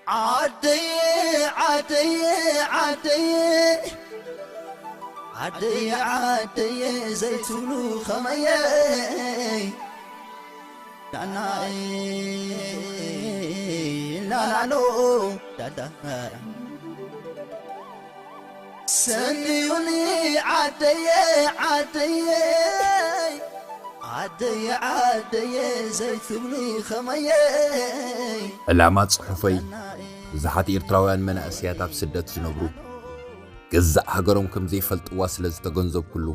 ዓደየ ዓደየ ዓደየ ዓደየ ዓደየ ዘይትብሉ ከመየ ናናይ ናናሎ ዳዳ ሰሚዩኒ ዓደየ ዓደየ ዓደየ ዓደየ ዘይትብሉ ከመየ ዕላማ ጽሑፈይ፣ ብዙሓት ኤርትራውያን መናእሰያት ኣብ ስደት ዝነብሩ፣ ገዛእ ሃገሮም ከም ዘይፈልጥዋ ስለ ዝተገንዘብኩሉ፣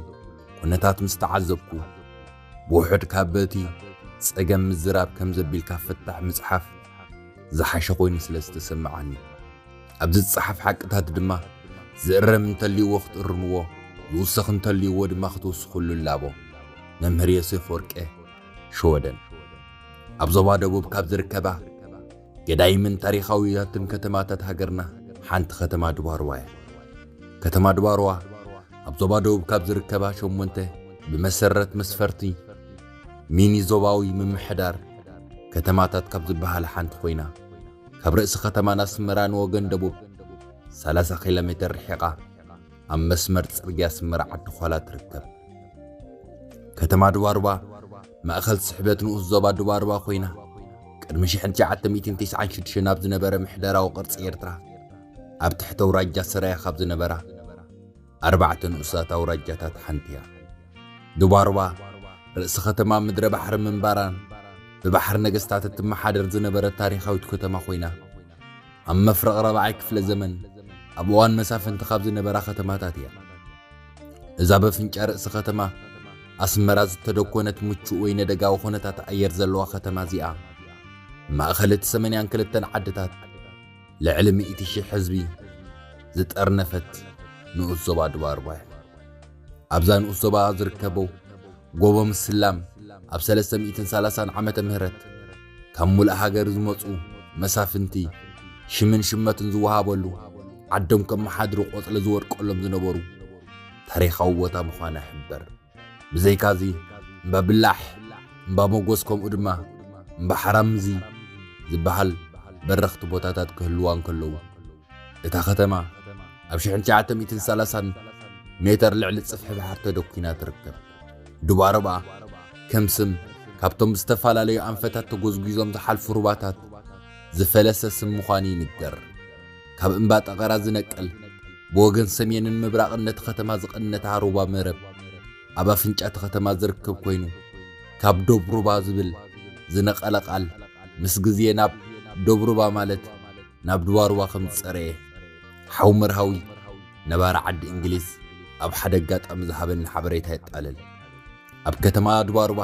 ኩነታት ምስ ተዓዘብኩ፣ ብውሑድ ካብ በቲ ጸገም ምዝራብ ከም ዘቢልካ ፍታሕ ምጽሓፍ ዝሓሸ ኮይኑ ስለ ዝተሰምዓኒ፣ ኣብዚ ዝጸሓፍ ሓቅታት ድማ ዝእረም እንተልይዎ ክትእርምዎ፣ ዝውሰኽ እንተልይዎ ድማ ክትውስኽሉ እላቦ። መምህር ዮሴፍ ወርቄ፣ ሸወደን። ኣብ ዞባ ደቡብ ካብ ዝርከባ ገዳይምን ታሪኻውያትን ከተማታት ሃገርና ሓንቲ ከተማ ድባርዋ እያ። ከተማ ድባርዋ ኣብ ዞባ ደቡብ ካብ ዝርከባ ሸሞንተ ብመሰረት መስፈርቲ ሚኒ ዞባዊ ምምሕዳር ከተማታት ካብ ዝበሃላ ሓንቲ ኮይና፣ ካብ ርእሲ ከተማና ኣስመራ ንወገን ደቡብ ሰላሳ ኪሎ ሜተር ርሒቓ ኣብ መስመር ጽርግያ ኣስመራ ዓዲ ዃላ ትርከብ። ከተማ ድባርባ ማእከል ስሕበት ንኡስ ዞባ ድባርባ ኮይና፣ ቅድሚ ሽሕን ትሽዓተ ሚእትን ተስዓን ሽዱሽተን ኣብ ዝነበረ ምሕደራዊ ቅርጺ ኤርትራ፣ ኣብ ትሕቲ ኣውራጃ ሰራየ ካብ ዝነበራ ኣርባዕተ ንኡሳት ኣውራጃታት ሓንቲ እያ። ድባርባ ርእሲ ከተማ ምድረ ባሕሪ ምንባራን ብባሕሪ ነገስታት እትመሓደር ዝነበረት ታሪኻዊት ከተማ ኮይና፣ ኣብ መፍረቕ ራብዓይ ክፍለ ዘመን ኣብ እዋን መሳፍንቲ ካብ ዝነበራ ከተማታት እያ። እዛ በፍንጫ ርእሲ ከተማ ኣስመራ ዝተደኮነት ምቹእ ወይ ነደጋዊ ኩነታት ኣየር ዘለዋ ከተማ እዚኣ፣ ማእከል እቲ ሰማንያን ክልተን ዓድታት ልዕሊ ሚእቲ ሺሕ ህዝቢ ዝጠርነፈት ንኡስ ዞባ ድባርባ እያ። ኣብዛ ንኡስ ዞባ ዝርከቡ ጎቦ ምስላም ኣብ ሰለስተ ሚእትን ሰላሳን ዓመተ ምህረት ካብ ሙሉእ ሃገር ዝመጹ መሳፍንቲ ሽምን ሽመትን ዝወሃበሉ፣ ዓዶም ከመሓድሩ ቆጽሊ ዝወድቀሎም ዝነበሩ ታሪኻዊ ቦታ ምዃና ይሕበር። ብዘይካዚ እምባ ብላሕ፣ እምባ መጎስ ከምኡ ድማ እምባ ሓራምዚ ዝበሃል በረኽቲ ቦታታት ክህልዋ እንከለዉ፣ እታ ከተማ ኣብ ሽሕን ትሽዓተ ሚእትን ሰላሳን ሜተር ልዕሊ ጽፍሒ ባሕሪ ተደኲና ትርከብ። ዱባርባ ከም ስም ካብቶም ብዝተፈላለዩ ኣንፈታት ተጎዝጒዞም ዝሓልፉ ሩባታት ዝፈለሰ ስም ምዃኑ ይንገር። ካብ እምባ ጠቐራ ዝነቅል፣ ብወገን ሰሜንን ምብራቕን ነቲ ከተማ ዝቐነታ ሩባ መረብ ኣብ ኣፍንጫ እቲ ከተማ ዝርከብ ኮይኑ፣ ካብ ዶብ ሩባ ዝብል ዝነቐለ ቃል ምስ ግዜ ናብ ዶብ ሩባ ማለት ናብ ድባርዋ ከም ዝጸረየ ሓው መርሃዊ ነባሪ ዓዲ እንግሊዝ ኣብ ሓደ ኣጋጣሚ ዝሃበኒ ሓበሬታ የጣልል። ኣብ ከተማ ድባርዋ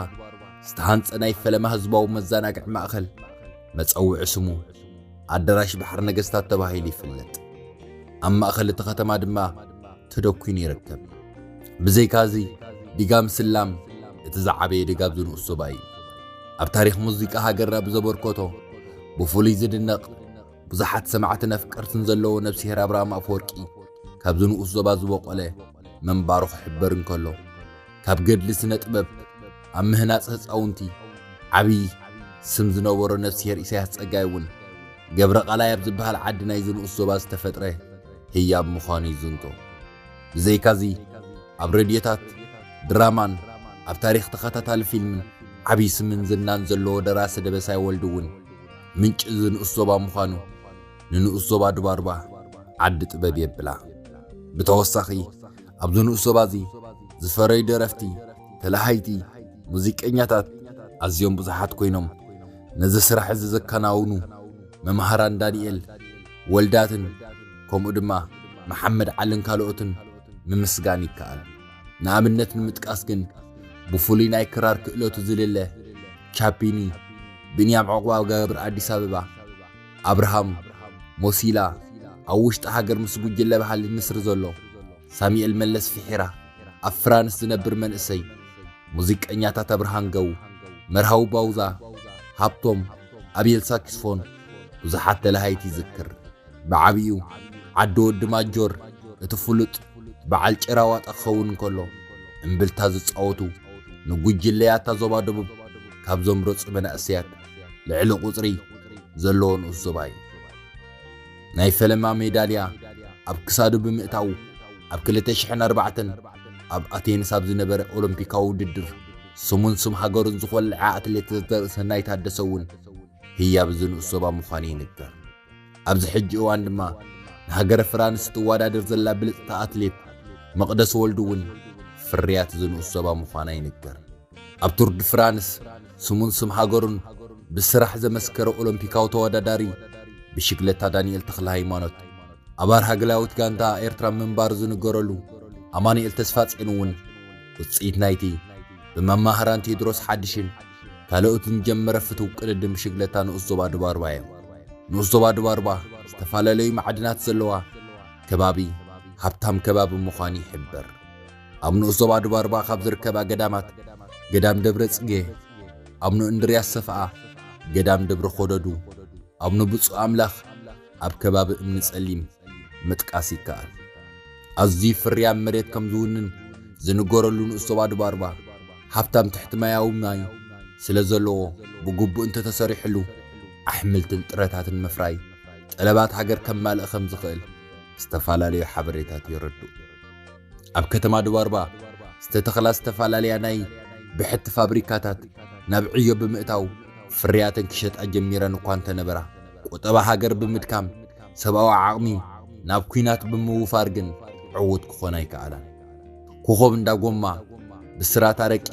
ዝተሃንጸ ናይ ፈለማ ህዝባዊ መዘናግዒ ማእከል መጸውዒ ስሙ ኣዳራሽ ባሕሪ ነገስታት ተባሂሉ ይፍለጥ። ኣብ ማእከል እቲ ከተማ ድማ ተደኲኑ ይርከብ። ብዘይካዚ ዲጋ ምስላም እቲ ዝዓበየ ዲጋ ኣብዚ ንኡስ ዞባ እዩ። ኣብ ታሪኽ ሙዚቃ ሃገርና ብዘበርከቶ ብፍሉይ ዝድነቕ፣ ብዙሓት ሰማዕትን ኣፍቀርትን ዘለዎ ነብስሄር ኣብርሃም ኣፈወርቂ ካብዚ ንኡስ ዞባ ዝበቖለ ምንባሩ ክሕበር እንከሎ፣ ካብ ገድሊ ስነ ጥበብ ኣብ ምህናጽ ህጻውንቲ ዓብዪ ስም ዝነበሮ ነብስሄር ኢሳያስ ጸጋይ እውን ገብረ ቃላይ ኣብ ዝበሃል ዓዲ ናይዚ ንኡስ ዞባ ዝተፈጥረ ህያብ ምዃኑ ይዝንቶ። ብዘይካዚ ኣብ ሬድዮታት፣ ድራማን ኣብ ታሪኽ ተኸታታሊ ፊልምን ዓብዪ ስምን ዝናን ዘለዎ ደራሲ ደበሳይ ወልዱ እውን ምንጪ እዚ ንኡስ ዞባ ምዃኑ ንንኡስ ዞባ ድባርባ ዓዲ ጥበብ የብላ። ብተወሳኺ ኣብዚ ንኡስ ዞባ እዚ ዝፈረዩ ደረፍቲ፣ ተለሃይቲ፣ ሙዚቀኛታት ኣዝዮም ብዙሓት ኮይኖም ነዚ ስራሕ እዚ ዘከናውኑ መምሃራን ዳንኤል ወልዳትን ከምኡ ድማ መሓመድ ዓልን ካልኦትን ምምስጋን ይከኣል። ንኣብነት ንምጥቃስ ግን ብፍሉይ ናይ ክራር ክእለቱ ዝልለ ቻፒኒ፣ ብንያም ዑቕባገብር ኣዲስ ኣበባ፣ ኣብርሃም ሞሲላ ኣብ ውሽጢ ሃገር ምስ ጉጅለ ባህሊ ንስር ዘሎ፣ ሳሙኤል መለስ ፊሒራ ኣብ ፍራንስ ዝነብር መንእሰይ፣ ሙዚቀኛታት ኣብርሃን ገው፣ መርሃዊ ባውዛ፣ ሃብቶም፣ ኣቤል ሳክስፎን ብዙሓት ተለሃይቲ ይዝክር። ብዓቢኡ ዓዲ ወዲ ማጆር እቲ ፍሉጥ በዓል ጭራ ዋጣ ክኸውን እንከሎ፣ እምብልታ ዝጻወቱ ንጉጅለያታ ዞባ ደቡብ ካብ ዘምረጹ መናእሰያት ልዕሊ ቁጽሪ ዘለዎ ንኡስ ዞባ እዩ። ናይ ፈለማ ሜዳልያ ኣብ ክሳዱ ብምእታው፣ ኣብ ክልተ ሽሕን ኣርባዕተን ኣብ ኣቴንስ ኣብ ዝነበረ ኦሎምፒካዊ ውድድር ስሙን ስም ሃገሩን ዝኾልዐ ኣትሌት ዘርሰናይ ታደሰ እውን ህያብ እዚ ንኡስ ዞባ ምዃኑ ይንገር። ኣብዚ ሕጂ እዋን ድማ ንሃገረ ፍራንስ ትወዳደር ዘላ ብልጽቲ ኣትሌት መቕደስ ወልዱ እውን ፍርያት እዚ ንኡስ ዞባ ምዃና ይንገር። ኣብ ቱር ድ ፍራንስ ስሙን ስም ሃገሩን ብስራሕ ዘመስከረ ኦሎምፒካዊ ተወዳዳሪ ብሽግለታ ዳንኤል ተኽለ ሃይማኖት፣ ኣባል ሃገራዊት ጋንታ ኤርትራ ምንባሩ ዝንገረሉ ኣማኑኤል ተስፋጽዮን እውን ውጽኢት ናይቲ ብመማህራን ቴድሮስ ሓድሽን ካልኦትን ጀመረ ፍቱው ቅድድም ብሽግለታ ንኡስ ዞባ ድባርባ እዮም። ንኡስ ዞባ ድባርባ ዝተፈላለዩ ማዕድናት ዘለዋ ከባቢ፣ ሃብታም ከባቢ ምዃኑ ይሕበር። ኣብ ንኡስ ዞባ ድባርባ ካብ ዝርከባ ገዳማት፣ ገዳም ደብረ ጽጌ፣ ኣብ ንእንድርያስ ሰፍኣ፣ ገዳም ደብረ ኾደዱ፣ ኣብ ንብፁዕ ኣምላኽ፣ ኣብ ከባቢ እምኒ ጸሊም ምጥቃስ ይከኣል። ኣዝዩ ፍርያም መሬት ከም ዝውንን ዝንገረሉ ንኡስ ዞባ ድባርባ፣ ሃብታም ትሕቲ ማያዊ ማይ ስለ ዘለዎ፣ ብግቡእ እንተተሰሪሕሉ፣ ኣሕምልትን ጥረታትን ምፍራይ ጠለባት ሃገር ከማልእ ከም ዝኽእል ዝተፈላለዩ ሓበሬታት የረድኡ። ኣብ ከተማ ድባርባ ዝተተኽላ ዝተፈላለያ ናይ ብሕቲ ፋብሪካታት ናብ ዕዮ ብምእታው ፍርያተን ክሸጣ ጀሚረን እኳ እንተነበራ፣ ቁጠባ ሃገር ብምድካም ሰብኣዊ ዓቕሚ ናብ ኲናት ብምውፋር ግን ዕዉት ክኾና ኣይከኣላን። ኮኾብ እንዳ ጎማ፣ ብስራት ኣረቂ፣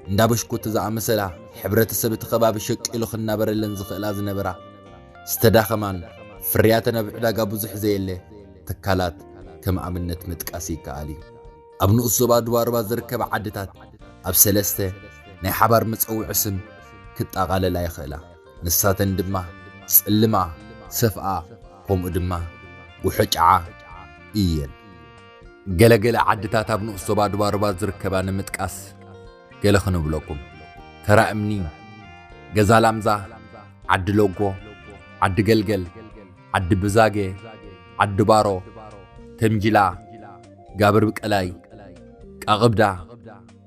እንዳ በሽኮቲ ዝኣመሰላ ሕብረተሰብ እቲ ከባቢ ሸቂሉ ክናበረለን ዝኽእላ ዝነበራ ዝተዳኸማን ፍርያተን ኣብ ዕዳጋ ብዙሕ ዘየለ ትካላት ከም ኣብነት ምጥቃስ ይከኣል እዩ። ኣብ ንኡስ ዞባ ድባርባ ዝርከባ ዓድታት ኣብ ሰለስተ ናይ ሓባር መጸውዒ ስም ክጠቓለላ ይኽእላ። ንሳተን ድማ ጽልማ፣ ሰፍኣ፣ ከምኡ ድማ ጉሖጫዓ እየን። ገለገለ ዓድታት ኣብ ንኡስ ዞባ ድባርባ ዝርከባ ንምጥቃስ ገለ ክንብለኩም። ተራ እምኒ፣ ገዛ ላምዛ፣ ዓዲ ሎጎ፣ ዓዲ ገልገል፣ ዓዲ ብዛጌ፣ ዓዲ ባሮ፣ ተምጅላ፣ ጋብር ብቀላይ፣ ቃቕብዳ፣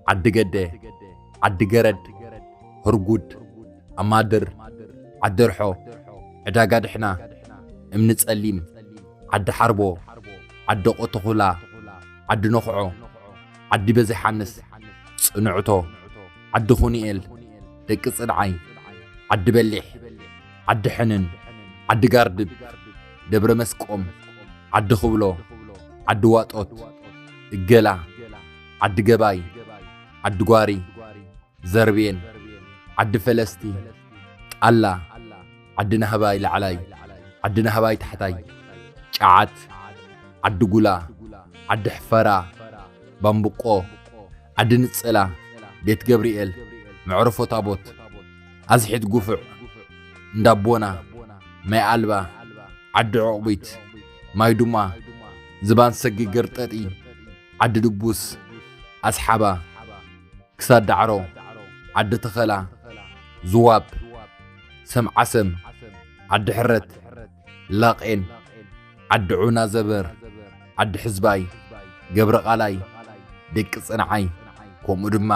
ዓዲ ገደ፣ ዓዲ ገረድ፣ ህርጉድ፣ ኣማድር፣ ዓዲ ርሖ፣ ዕዳጋ ድሕና፣ እምኒ ጸሊም፣ ዓዲ ሓርቦ፣ ዓዲ ቆተኹላ፣ ዓዲ ነኽዖ፣ ዓዲ በዚ ሓንስ፣ ጽንዕቶ፣ ዓዲ ኹንኤል፣ ደቂ ጽንዓይ፣ ዓዲ በሊሕ፣ ዓዲ ሕንን፣ ዓዲ ጋርድብ፣ ደብረ መስቆም፣ ዓዲ ክብሎ፣ ዓዲ ዋጦት፣ እገላ፣ ዓዲ ገባይ፣ ዓዲ ጓሪ፣ ዘርቤን፣ ዓዲ ፈለስቲ፣ ጣላ፣ ዓዲ ናህባይ ላዕላይ፣ ዓዲ ናህባይ ታሕታይ፣ ጨዓት፣ ዓዲ ጉላ፣ ዓዲ ሕፈራ፣ ባምብቆ፣ ዓዲ ንጸላ፣ ቤት ገብርኤል፣ መዕረፎ ታቦት፣ ኣዝሒት ጉፍዕ፣ እንዳቦና፣ ማይ ኣልባ፣ ዓዲ ዑቕቢት፣ ማይ ዱማ፣ ዝባን ሰጊ ገርጠጢ፣ ዓዲ ድቡስ፣ ኣስሓባ፣ ክሳድ ዳዕሮ፣ ዓዲ ተኸላ፣ ዝዋብ፣ ሰምዓሰም፣ ዓዲ ሕረት፣ ላቄን፣ ዓዲ ዑና ዘበር፣ ዓዲ ሕዝባይ፣ ገብረ ቃላይ፣ ደቂ ጽንዓይ፣ ከምኡ ድማ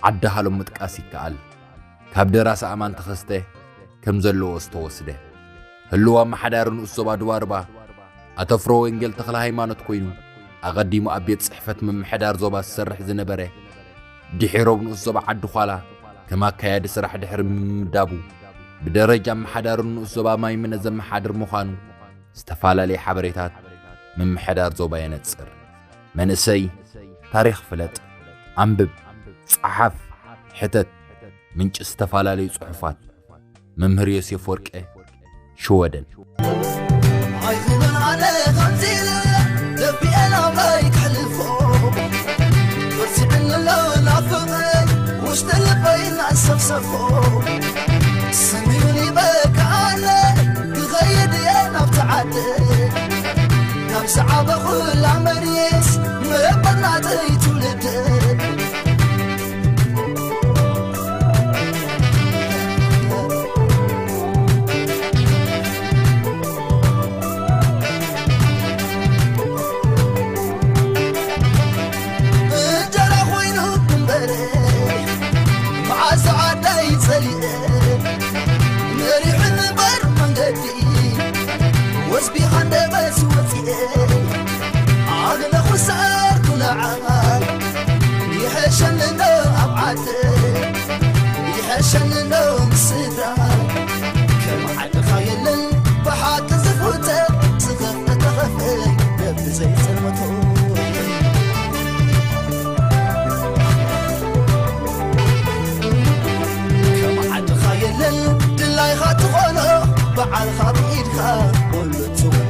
ዓዲ ሃሎም ምጥቃስ ይከኣል። ካብ ደራሲ ኣማን ተኸስተ ከም ዘለዎ ዝተወስደ። ህልው ኣመሓዳሪ ንኡስ ዞባ ድባርባ ኣቶ ፍረ ወንጌል ተኽለ ሃይማኖት ኮይኑ፣ ኣቐዲሙ ኣብ ቤት ጽሕፈት ምምሕዳር ዞባ ዝሰርሕ ዝነበረ፣ ድሒሩ ኣብ ንኡስ ዞባ ዓዲ ዃላ ከም ኣካያዲ ስራሕ ድሕሪ ምምዳቡ፣ ብደረጃ ኣመሓዳሪ ንኡስ ዞባ ማይምነ ዘመሓድር ምዃኑ ዝተፈላለየ ሓበሬታት ምምሕዳር ዞባ የነጽር። መንእሰይ፣ ታሪኽ ፍለጥ፣ ኣንብብ፣ ጸሓፍ፣ ሕተት፣ ምንጪ ዝተፈላለዩ ጽሑፋት። መምህር ዮሴፍ ወርቄ፣ ሽወደን። ኣይኽእልን ኣነ ከምዚ ኢለ ደፊኤ ናብራይ ከሕልፎ። በርቲዕኒ ኣሎ ናፍቐይ ውሽጢ ልበይ እናንሰፍሰፎ። ሰሚሩኒ በቃ ኣነ ክኸይድ እየ ናብቲ ዓደይ። ናብ ዝዓበኹላ መሬት መበናተይ ትውልደይ። እንጀራ ኮይኑ እምበረ መዓዛ ዓዳይ ጸሊኤ መሪሑ ንበር መንገዲ ወስቢ ኩሉ ጽቡቕ